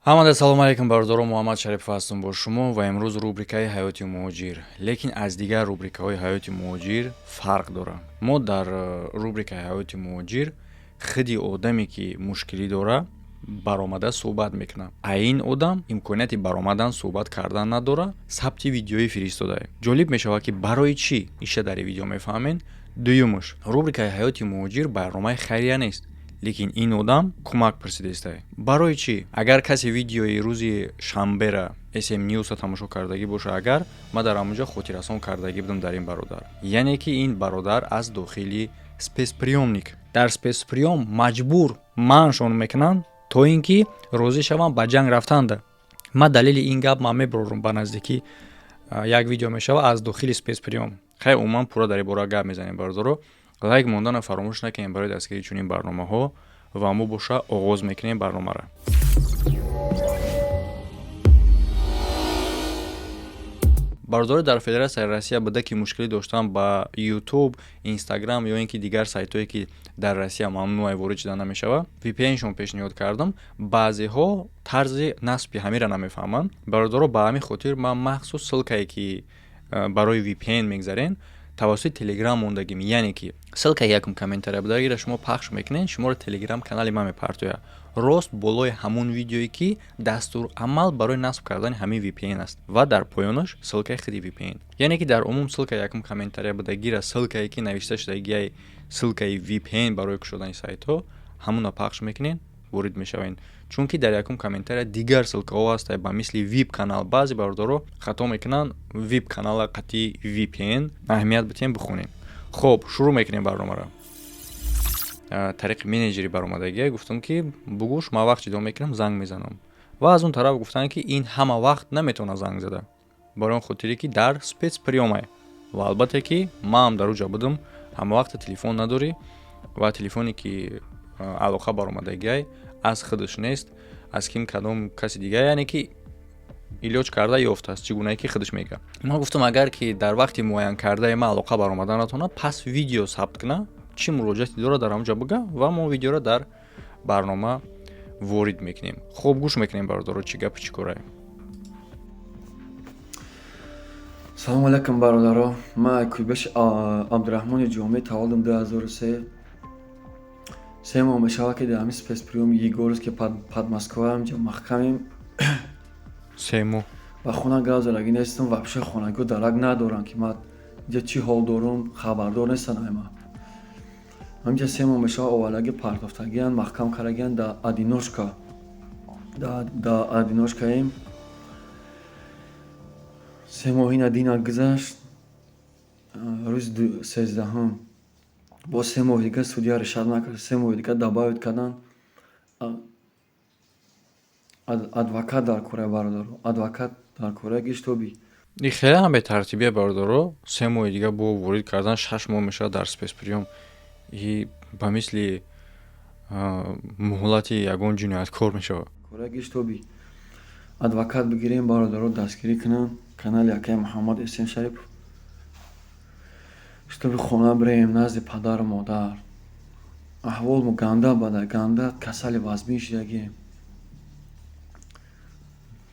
Ҳамада салому алайкум, бародаро. Муҳаммад Шарипов ҳастам бо шумо ва имрӯз рубрикаи «Ҳаёти муҳоҷир», лекин аз дигар рубрикаҳои ҳаёти муҳоҷир фарқ дорад. Мо дар рубрикаи «Ҳаёти муҳоҷир» худи одаме, ки мушкилӣ дора, баромада суҳбат мекунад, а ин одам имконияти баромадан, суҳбат кардан надорад, сабти видеоӣ фиристодаем. Ҷолиб мешавад, ки барои чӣ иша дар ин видео мефаҳмед. Дуюмаш, рубрикаи «Ҳаёти муҳоҷир» барномаи хайрия нест, лекин ин одам кӯмак пурсидаистае. Барои чӣ? Агар касе видеои рӯзи шанбера SM Newsa тамошо кардагӣ боша, агар ман дар ҳамонҷо хотиррасон кардагӣ будам дар ин бародар, яъне ки ин бародар аз дохили спецприёмник, дар спецприём маҷбур маншон мекунанд, то ин ки розӣ шаванд ба ҷанг рафтанда. Ман далели ин гап ман мебарорам, ба наздикӣ як видео мешавад аз дохили спецприём. Хайр, умуман пурра дар ин бора гап мезанем. Бародаро, лайк монданро фаромӯш накунем барои дастгирии чунин барномаҳо ва мо боша оғоз мекунем барномаро. Бародаро, дар Федератсияи Россия буда, ки мушкилӣ доштан ба Ютуб, Инстаграм ё ин ки дигар сайтҳое, ки дар Россия мамнӯъ, ворид шуда намешавад, VPN-шон пешниҳод кардам. Баъзеҳо тарзи насби ҳамира намефаҳманд, бародаро. Ба ҳамин хотир ман махсус ссылкае, ки барои VPN мегзарен, тавассути Телеграм мондагим, яъне ки ссылкаи якум комментария будагира шумо пахш мекунед, шуморо Телеграм канали ман мепартояд, рост болои ҳамун видеое, ки дастурамал барои насб кардани ҳамин VPN аст, ва дар поёнаш ссылкаи худи VPN. Яъне ки дар умум ссылка якум комментария будагира, ссылкае, ки навишта шудагиай, ссылкаи VPN барои кушодани сайтҳо, ҳамуна пахш мекунед, ворид мешавед, чунки дар якум комментария дигар ссылкаҳо ҳастанд, ба мисли vip канал. Баъзе бародаро хато мекунанд vip канала қатъи VPN. Аҳамият битем, бихонем. Хоб, шурӯъ мекунем барномаро. Тариқи менеҷери баромадагия гуфтам, ки бугӯш, ман вақт ҷудо мекунам, занг мезанам. Ва аз он тараф гуфтанд, ки ин ҳама вақт наметавонад занг зада, барои он хотире ки дар спецприёмай. Ва албатта ки ман ҳам дар уҷа будам, ҳама вақта телефон надорӣ ва телефоне, ки алоқа баромадагиай, аз худаш нест, аз ким, кадом каси дига, яъне ки илоҷ карда ёфтааст, чӣ гунае ки худаш мегӯяд. Ман гуфтам, агар ки дар вақти муайянкардаи ман алоқа баромада натавонад, пас видео сабт куна, чӣ муроҷиате дорад, дар ҳамонҷо бига ва мо видеоро дар барнома ворид мекунем. Хуб, гӯш мекунем, бародаро, чӣ гапу чӣ корае. Салому алайкум, бародаро. Ман Куйбаши Абдураҳмони Ҷомӣ, таваллудам 2003. 3 моҳ мешавад, ки дар ҳамин спецприём Егорский под Москва ҳамҷа маҳкамем. 3 моҳ. Ба хона гап задагӣ нестам, вообще хонагиҳо дарак надоранд, ки ман инҷа чӣ ҳол дорум, хабардор нестанд ай ман. Ҳаминҷа 3 моҳ мешавад, овалагӣ партофтагиянд, маҳкам кардагиянд дар одиночка, дар одиночкаем. 3 моҳ ина дина гузашт, рӯзи 13-ҳум боз 3 моҳи дига судья решать накард, 3 моҳи дига добавить карданд. Адвокат дар кора, бародаро, адвокат дар кора гиштоби. И хеле ҳам бетартибия, бародаро. 3 моҳи дига бо ворид кардан, 6 моҳ мешавад дар спецприём. И ба мисли муҳлати ягон ҷинояткор мешавад. Кора гиштоби адвокат бигирем, бародаро, дастгирӣ кунанд канали акаи Муҳаммад Эсен Шарипов, шитоби хона бирем назди падару модар. Аҳволмо ганда бада, ганда касали вазмин шидагием.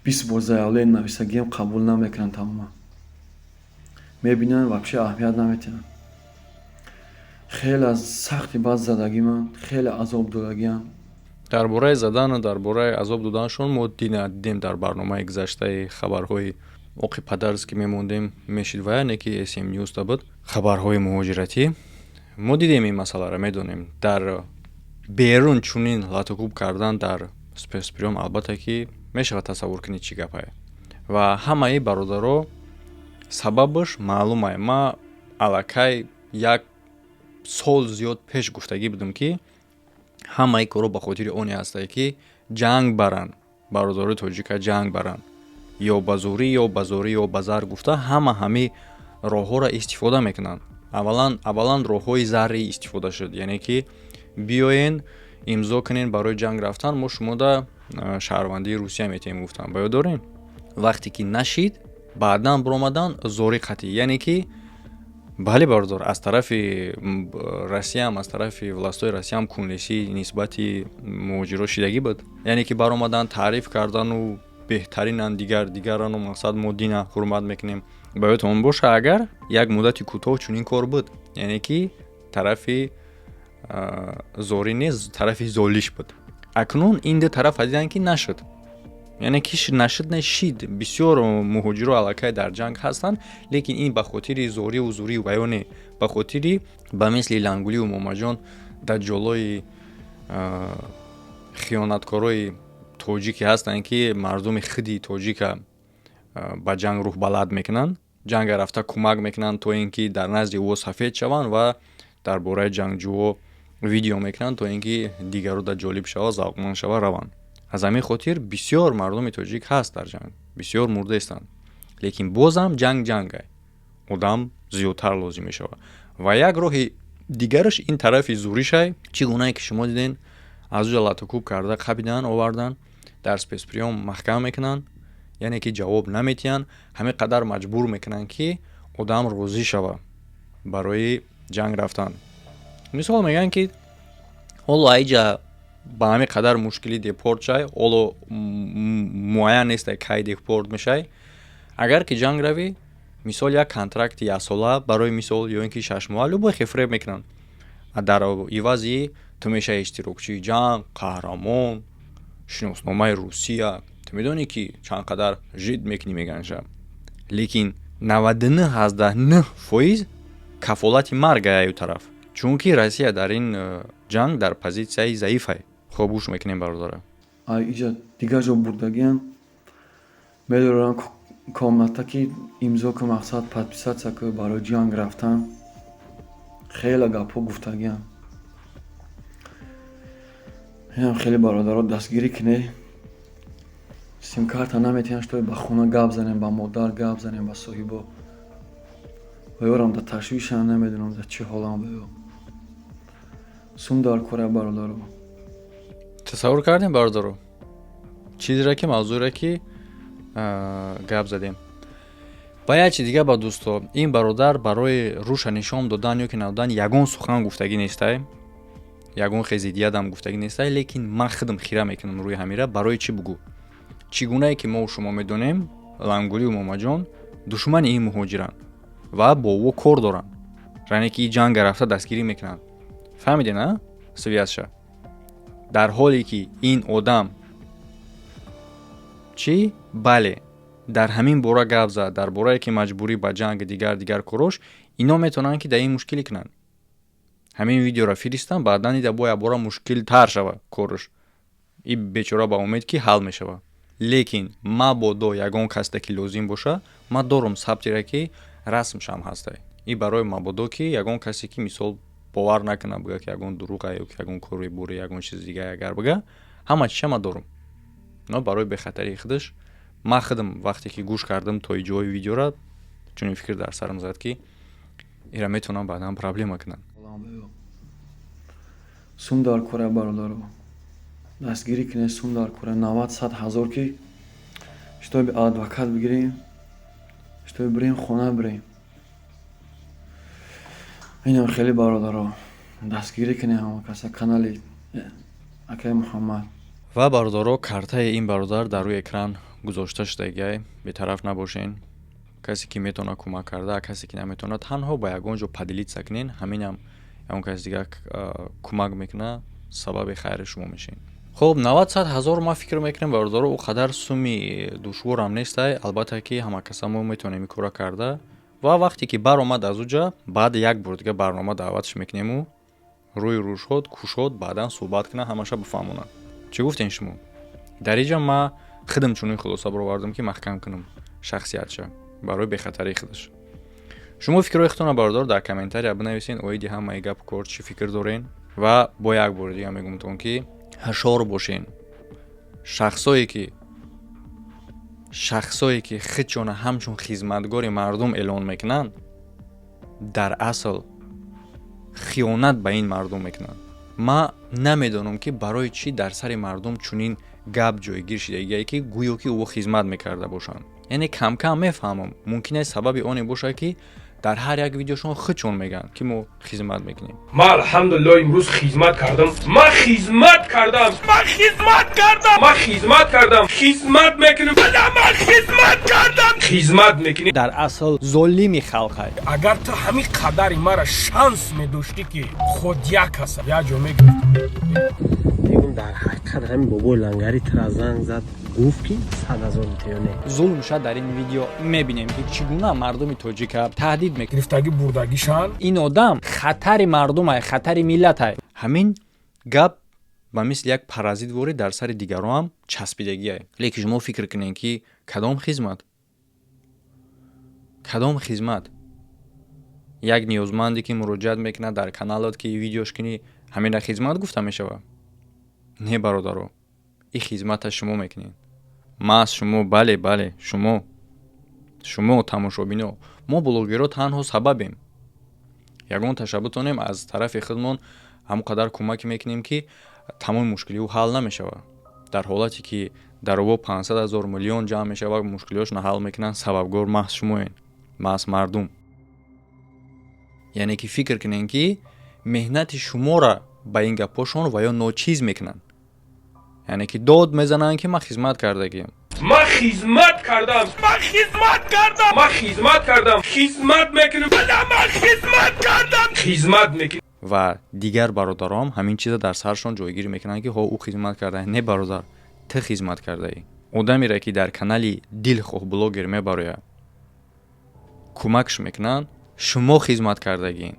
20 бор заявление нависагием, қабул намекунанд тамоман. Мебинанд, вообще аҳамият наметиҳанд. Хеле сахти бад задагиманд, хеле азоб додагианд. Дар бораи задану дар бораи азоб доданашон мо дина дидем дар барномаи гузаштаи хабарҳои оқи падарс, ки мемондем мешид ва яъне ки SM News да буд, хабарҳои муҳоҷиратӣ. Мо дидем ин масъаларо, медонем, дар берун чунин латукӯб кардан дар спецприём, албатта ки мешавад тасаввур кунед, чӣ гапае. Ва ҳамаи бародаро, сабабаш маълумае. Ма аллакай як сол зиёд пеш гуфтагӣ будам, ки ҳамаи корро ба хотири оне ҳастае, ки ҷанг баранд, бародарои тоҷика ҷанг баранд, ё ба зӯрӣ, ё ба зорӣ, ё ба зар гуфта, ҳама ҳамин роҳҳоро истифода мекунанд. Аввалан роҳҳои заррӣ истифода шуд, яъне ки биёен, имзо кунен барои ҷанг рафтан, мо шумода шаҳрвандии Русия метиҳем, гуфтам. Ба ёд дорем? Вақте ки нашид, баъдан биромадан зорӣ қатъӣ, яъне ки Бале, бародар, аз тарафи Россиям, аз тарафи властҳои Россиям кунлесӣ нисбати муҳоҷиро шидагӣ буд. Яъне ки баромадан, таъриф кардану беҳтаринан, дигар дигарану, мақсад, мо дина ҳурмат мекунем. Ба ёдтон боша, агар як муддати кӯтоҳ чунин кор буд, яъне ки тарафи зорӣ нест, тарафи золиш буд. Акнун ин ду тараф диданд, ки нашуд, яъне ки нашуд, не, шид. Бисёр муҳоҷиро аллакай дар ҷанг ҳастанд, лекин ин ба хотири зориву зӯрӣ ва не, ба хотири ба мисли Лангулию Момаҷон, даҷҷолои хиёнаткорои тоҷике ҳастанд, ки мардуми худи тоҷика ба ҷанг рӯҳбалад мекунанд, ҷанга рафта кӯмак мекунанд, то ин ки дар назди ӯ сафед шаванд ва дар бораи ҷангҷӯҳо видео мекунанд, то ин ки дигарро да ҷолиб шава, завқманд шава, раванд. Аз ҳамин хотир бисёр мардуми тоҷик ҳаст дар ҷанг, бисёр мурдаистанд. Лекин бозам ҷанг ҷангай, одам зиёдтар лозим мешавад. Ва як роҳи дигараш ин тарафи зӯришай. Чӣ гунае ки шумо диден, аз уҷа латукӯб карда қабидан, овардан, дар спецприём маҳкам мекунанд, яъне ки ҷавоб наметиҳанд. Ҳамин қадар маҷбур мекунанд, ки одам розӣ шава барои ҷанг рафтан. Мисол, мегӯянд, ки ҳоло аиҷа ба ҳамин қадар мушкилӣ депорт шай, ҳоло муайян нестай, кай депорт мешай. Агар ки ҷанг равӣ, мисол, як контракти яксола, барои мисол, ё ин ки 6 моҳа, любой хефреб мекунанд, дар ивази ту мешавӣ иштирокчии ҷанг, қаҳрамон, шиносномаи Русия, ту медонӣ, ки чанд қадар жид мекунӣ, меганша. Лекин 99,9% кафолати марг аю тараф, чунки Россия дар ин ҷанг дар позитсияи заифай. Хоб, гӯш мекунем, бародара. Иҷа дигар ҷо бурдагиян, медоранд комната, ки имзо ку, мақсад, подписаться ку барои ҷанг рафтан. Хеле гапҳо гуфтагиян. Инам хеле, бародаро, дастгирӣ кунед. Симкарта наметиҳанд, что ба хона гап занем, ба модар гап занем, ба соҳибо. Ва ёрам да ташвишам, намедонам, дар чӣ ҳолам. Ба ё сум дар кора, бародаро. Тасаввур кардем, бародаро, чизеро ки мавзӯеро ки гап задем. Ва як чи дига, ба дӯсто, ин бародар барои рӯша нишон додан ё ки надодан ягон сухан гуфтагӣ нестай, ягон хезидиядам гуфтагӣ нестай. Лекин ман худам хира мекунам рӯи ҳамира. Барои чӣ бугӯ? Чӣ гунае ки мо шумо медонем, Лангулию Момаҷон душмани ин муҳоҷиранд ва бо ӯ кор доранд, яъне ки ҷанга рафта дастгирӣ мекунанд. Фаҳмидем, а связь ша? Дар ҳоле ки ин одам чӣ, бале, дар ҳамин бора гап зад, дар борае ки маҷбурӣ ба ҷанг, дигар дигар корош, ино метавонанд, ки дар ин мушкилӣ кунанд, ҳамин видеоро фиристанд, баъдан дида бо якбора мушкилтар шава кораш. И бечора ба умед, ки ҳал мешавад. Лекин мабодо ягон касде ки лозим боша, ман дорум сабтира, ки расмшам ҳастай. И барои мабодо ки ягон касе ки, мисол, бовар накунад, буга, ки ягон дурӯға ё ки ягон кори бури, ягон чизи дига агар буга, ҳама чиша ман дорум. Но барои бехатарии худаш, ман худам вақте ки гӯш кардам то ҷои видеора, чунин фикр дар сарам зад, ки ира метавонам баъдан проблема кунанд. Сум дар кора, бародаро, дастгирӣ кунед. Сум дар кора, 90-100 ҳазор, ки чтобы адвокат бигирем, чтобы бирем хона, бирем. Инам хеле, бародаро, дастгирӣ кунед ҳама каса канали акаи Муҳаммад. Ва, бародаро, картаи ин бародар дар рӯи экран гузошта шудагиай. Бетараф набошен. Касе ки метавонад кӯмак карда, касе ки наметавонад, танҳо ба ягон ҷо поделиться кунен. Ҳаминам ягон каси дигар кӯмак мекунад, сабаби хайри шумо мешавед. Хуб, 90-100 ҳазор, ман фикр мекунам, бародаро, ӯ қадар суми душворам нестай. Албатта, ки ҳама каса мо метавонем ин кора карда. Ва вақте ки баромад аз уҷа, баъд як бор дига барнома даъватш мекунему, рӯи рӯшод кушод баъдан суҳбат кунад, ҳамаша бифаҳмонад. Чӣ гуфтем шумо? Дар инҷа ма худам чунин хулоса баровардам, ки маҳкам кунам шахсиятша барои бехатарии худаш. Шумо фикрҳои худтонро, бародар, дар комментария бинависен оиди ҳамаи гапу кор, чӣ фикр дорен. Ва бо як бори дига мегӯмтон, ки ҳушёр бошен. Шахсое ки худшона ҳамчун хизматгори мардум эълон мекунанд, дар асл хиёнат ба ин мардум мекунанд. Ман намедонам, ки барои чӣ дар сари мардум чунин гап ҷойгир шидагие, ки гӯё ки ӯ хизмат мекарда бошанд. Яъне камкам мефаҳмам, мумкин аст сабаби оне бошад, ки Дар ҳар як видеошон худшон мегӯянд, ки мо хизмат мекунем. Ман, алҳамдулилло, имрӯз хизмат кардам. Ман хизмат кардам, ман хизмат кардам, ман хизмат кардам, хизмат мекунем. Ман хизмат кардам, хизмат мекунем. Дар асл золими халқай. Агар ту ҳамин қадари мара шанс медоштӣ, ки худ як каса як ҷо мегирифтӣ. Мегум, дар ҳақиқат ҳамин бобои лангари тира занг зад, гуфт, ки 100 000 ё не? Зулм шад. Дар ин видео мебинем, ки чӣ гуна мардуми тоҷика таҳдид мекунад. Гирифтагӣ бурдагишан. Ин одам хатари мардумай, хатари миллатай. Ҳамин гап ба мисли як паразитворӣ дар сари дигароам часпидагиай. Лекин шумо фикр кунед, ки кадом хизмат, кадом хизмат? Як ниёзманде ки муроҷиат мекунад дар каналот, ки видеош кунӣ, ҳамина хизмат гуфта мешавад? Не, бародаро, ин хизмата шумо мекунед, маҳз шумо. Бале, бале, шумо, шумо тамошобино. Мо блогерҳо танҳо сабабем. Ягон ташаббутонем аз тарафи худмон, ҳамон қадар кӯмаке мекунем, ки тамоми мушкилиҳо ҳал намешавад. Дар ҳолате ки дар ово 500 000, миллион ҷамъ мешавад, мушкилиҳошона ҳал мекунанд, сабабгор маҳз шумоен, маҳз мардум. Яъне ки фикр кунем, ки меҳнати шуморо ба ин гапҳошон ва ё ночиз мекунанд, яъне ки дод мезананд, ки ман хизмат кардагиам. Ман хизмат кардам, ман хизмат кардам, ман хизмат кардам, хизмат мекунем. Ман хизмат кардам, хизмат мекунем. Ва дигар бародаром ҳамин чиза дар саршон ҷойгир мекунанд, ки ҳо, ӯ хизмат карда. Не, бародар, ту хизмат кардаӣ. Одамере ки дар канали дилхоҳ блогер мебарояд, кӯмакш мекунанд, шумо хизмат кардагиен.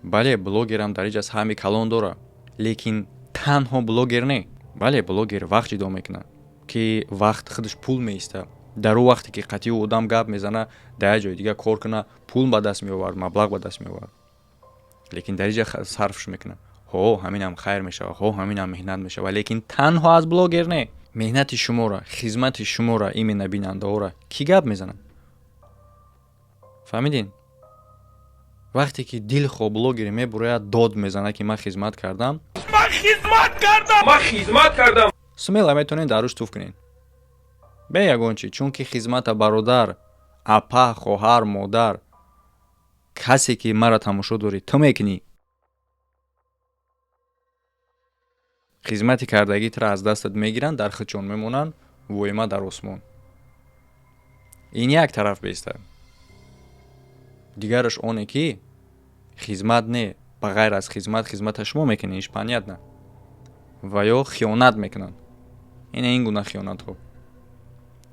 Бале, блогерам дар иҷа саҳми калон дорад, лекин танҳо блогер не. Бале, блогер вақт ҷудо мекунад, ки вақт худаш пул меистад. Дар ӯ вақте ки қатъи одам гап мезана, дар як ҷои дигар кор куна, пул ба даст меовард, маблағ ба даст меовард, лекин дар иҷа сарфш мекунад. Ҳо, ҳаминам хайр мешавад, ҳо, ҳаминам меҳнат мешавад, лекин танҳо аз блогер не. Меҳнати шуморо, хизмати шуморо, именно бинандаҳоро кӣ гап мезанад? Фаҳмидин? Вақте ки дилхоҳ блогере мебурояд, дод мезанад, ки ман хизмат кардам. Ман хизмат кардам, ман хизмат кардам. Смело метавонед дар рӯш туф кунед бе ягон чи, чунки хизмата, бародар, апа, хоҳар, модар, касе ки маро тамошо дорӣ, ту мекунӣ. Хизмати кардагитро аз дастат мегиранд, дар худшон мемонанд, воима дар осмон. Ин як тараф беистад. Дигараш оне ки хизмат не, ба ғайр аз хизмат, хизмата шумо мекунед, иш понятно, ва ё хиёнат мекунанд. Ина ин гуна хиёнатҳо,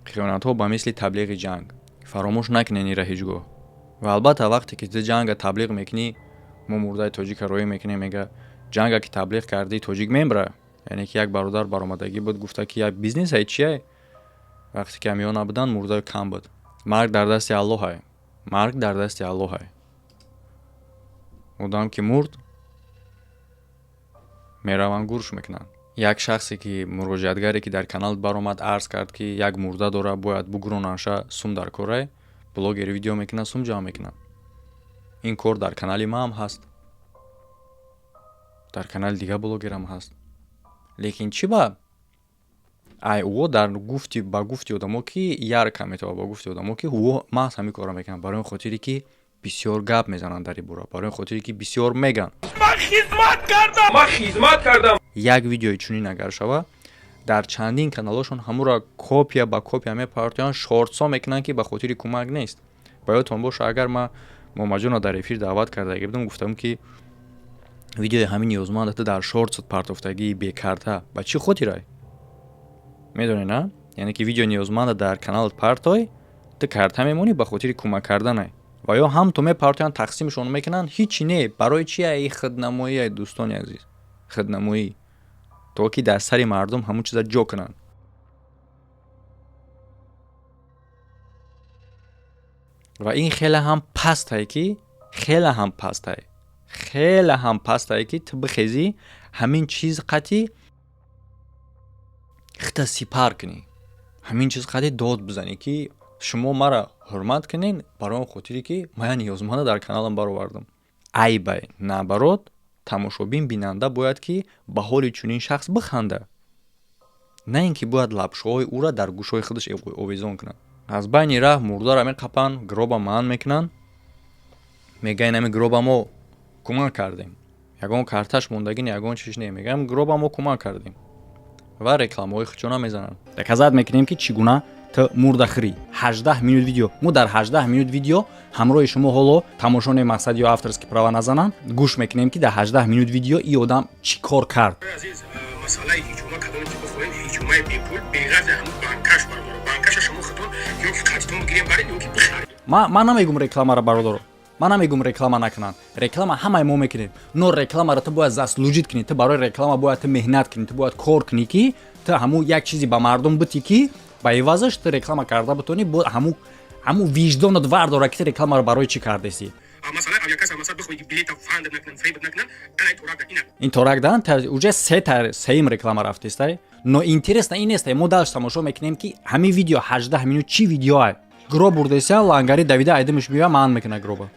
хиёнатҳо ба мисли таблиғи ҷанг. Фаромӯш накунед ира ҳеҷ гоҳ. Ва албатта, вақте ки ту ҷанга таблиғ мекунӣ, мо мурдаи тоҷика роӣ мекунем, мега: «Ҷанга ки таблиғ кардӣ, тоҷик мемра». Яъне ки як бародар баромадагӣ буд, гуфта, ки як бизнесай чия. Вақте ки ҳамиён набуданд, мурдаи кам буд. Марг дар дасти Аллоҳай, марг дар дасти Аллоҳай. Одам ки мурд, мераванд, гурш мекунанд. Як шахсе ки муроҷиатгаре ки дар канал баромад, арз кард, ки як мурда дора, бояд бугуронанша, сум дар корай. Блогер видео мекунад, сум ҷамъ мекунад. Ин кор дар канали маам ҳаст, дар канали дигар блогерам ҳаст, лекин чӣ ба ай ӯ дар гуфти, ба гуфти одамо, ки ярка метавад, ба гуфти одамо, ки ӯ маҳз ҳамин корро мекунад, барои он хотире ки бисёр гап мезананд дар ин бора, барои он хотире ки бисёр меган. Ман хизмат кардам, ман хизмат кардам. Як видеои чунин агар шава, дар чандин каналҳошон ҳамуро копия ба копия мепартоянд, шортсо мекунанд, ки ба хотири кӯмак нест. Ба ёдтон боша, агар ман Момаҷонро дар эфир даъват кардаги будам, гуфтам, ки видеои ҳамин ниёзманда ту дар шортсот партофтагии бекарта ба чӣ хотирай? Медонӣ, на? Яъне ки видео ниёзманда дар каналат партой, ту карта мемонӣ, ба хотири кӯмак карданай. Ва ё ҳам ту мепартоянд, тақсимшон мекунанд, ҳичи не. Барои чи? Ай худнамоӣ, дӯстони азиз, худнамоӣ, то ки дар сари мардум ҳамун чиза ҷо кунанд. Ва ин хеле ҳам пастай, ки хеле ҳам пастай, хеле ҳам пастай, ки ту бихезӣ, ҳамин чиз қатӣ хита сипар кунӣ, ҳамин чиз қатӣ дод бизанӣ, ки шумо мара ҳурмат кунед, барои он хотире ки ман ниёзманда дар каналам баровардам. Айбай, наоборот, тамошобин, бинанда бояд ки ба ҳоли чунин шахс биханда, на ин ки бояд лабшоҳои ӯра дар гӯшҳои худаш овезон кунад. Аз байни раҳ мурдара меқапанд, гроба маън мекунанд. Мега, инами гроба мо кӯмак кардем, ягон карташ мондагӣ не, ягон чиз не. Мегам, гроба мо кӯмак кардем ва рекламаҳои худшона мезананд. Доказать мекунем, ки чӣ гуна ту мурдахӯрӣ. 18 минут видео, мо дар 18 минут видео ҳамроҳи шумо ҳоло тамошо не, мақсад ё авторский права назананд, гӯш мекунем, ки дар 18 минут видео и одам чӣ кор кард. Масъалаи ҳиҷома, кадоме ки бихоҳем, ҳиҷомаи бепул, беғарзи ҳамун банкаш, бародаро, банкаша шумо худтон ё ки қатитон бигирем баред, ё ки бихаред. Ман намегум рекламара, бародаро, ман намегум реклама накунанд. Реклама ҳамаи мо мекунем, но рекламаро ту бояд заслужить кунӣ. Ту барои реклама бояд ту меҳнат кунӣ, ту бояд кор кунӣ, ки ту ҳамун як чизе ба мардум битӣ, ки ба ивазаш ту реклама карда битонӣ. Ҳамун виҷдонат вардора, ки ту рекламаро барои чӣ кардесӣ. Масалан, авиакасса, масалан, бихоҳед, ки билета фанд накунанд, фреб накунанд, ана торак ина. Ин торак дан уже се сеюм реклама рафтестай. Но интересно ин нест, мо дальше тамошо мекунем, ки ҳамин видео 18 минут чӣ видеоа. Гроб бурдеся, лангари давида айдимиш меоя, маан мекуна гроба.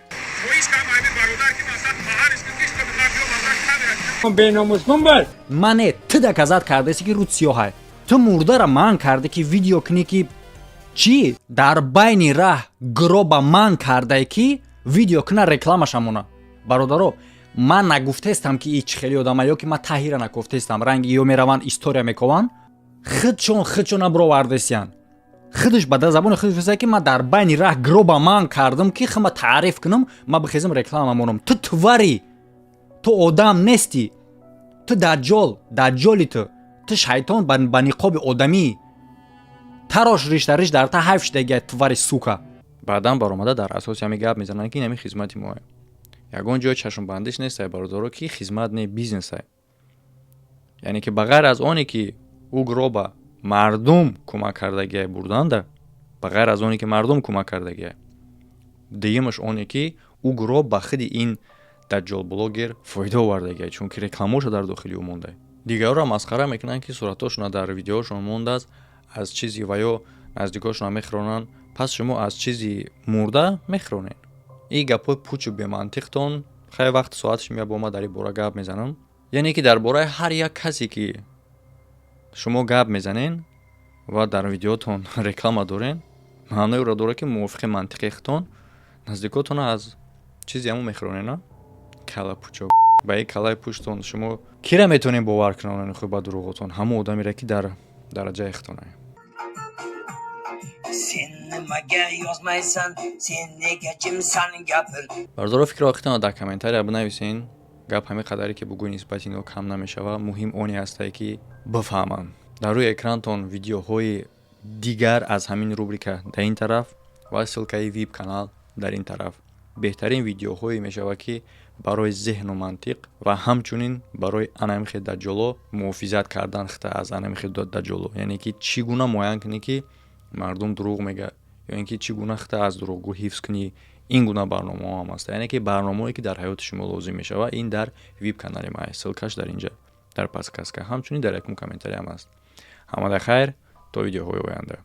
Мане ту доказать кардеси, ки рӯд сиёҳай. Ту мурдара ман карде, ки видео кунӣ, ки чӣ дар байни раҳ гроба ман кардае, ки видео куна, рекламаша мона. Бародаро, ман нагуфтаестам, ки и чӣ хели одама, ё ки ман таҳира накуфтаестам. Ранги ё мераванд, история мекованд, худшон худшона бировардесиян. Худаш ба забони худаш гуфта, ки ман дар байни раҳ гроба ман кардам, ки хама таъриф кунам, ман бихезам, реклама монам. Ту тварь, ту одам нестӣ, ту даҷҷол, даҷҷоли ту, ту шайтон ба ниқоби одамӣ. Тарош ришта, риш дар та ҳайф шудагия, тварь, сука. Баъдан баромада дар асоси ҳами гап мезананд, ки ин ҳами хизмати моа. Ягон ҷои чашмбандиш нестай, бародаро, ки хизмат не, бизнесай. Яъне ки ба ғайр аз оне ки ӯ гроба мардум кӯмак кардагиай бурданда, ба ғайр аз оне ки мардум кӯмак кардагиай, дуюмаш оне ки ӯ гроб ба худи ин даҷҷолблогер фоида овардагиай, чунки рекламаошо дар дохили ӯ мондай. Дигарро масхара мекунанд, ки суратҳошона дар видеоҳошон мондааст, аз чизи ва ё наздикошона мехӯронанд. Пас шумо аз чизи мурда мехӯронед. Ин гапҳои пучу бемантиқтон хеле вақт соаташ меяд, бо ман дар ин бора гап мезанам. Яъне ки дар бораи ҳар як касе ки шумо гап мезанен ва дар видеотон реклама дорен, маънои ӯро дорад, ки мувофиқи мантиқи худтон наздикотона аз чизи ҳамон мехӯронед. На кала пучо, ба ин калаи пуштон шумо кира метавонед бовар кунонед худ ба дурӯғотон? Ҳамон одамере, ки дар дараҷаи худтонае. Sen nimaga yozmaysan? Sen nega jimsan, gapir? Бародаро, фикри охиртонро дар комментария бинависен. Гап ҳамин қадаре, ки бугӯй, нисбати ино кам намешавад. Муҳим оне ҳастае, ки бифаҳманд. Дар рӯи экрантон видеоҳои дигар аз ҳамин рубрика дар ин тараф ва ссылкаи вип канал дар ин тараф. Беҳтарин видеоҳое мешавад, ки барои зеҳну мантиқ ва ҳамчунин барои анамихе даҷҷоло муҳофизат кардан хита аз анамихе даҷҷоло, яъне ки чӣ гуна муайян кунӣ, ки мардум дурӯғ мегӯяд, ё ин ки чӣ гуна хита аз дурӯғгӯ ҳифз кунӣ. Ин гуна барномаҳо ҳам аст, яъне ки барномаое, ки дар ҳаёти шумо лозим мешавад, ин дар вип канали ма, ссылкаш дар инҷа, дар подсказка, ҳамчунин дар якум комментария ҳам аст. Ҳамада хайр, то видеоҳои оянда.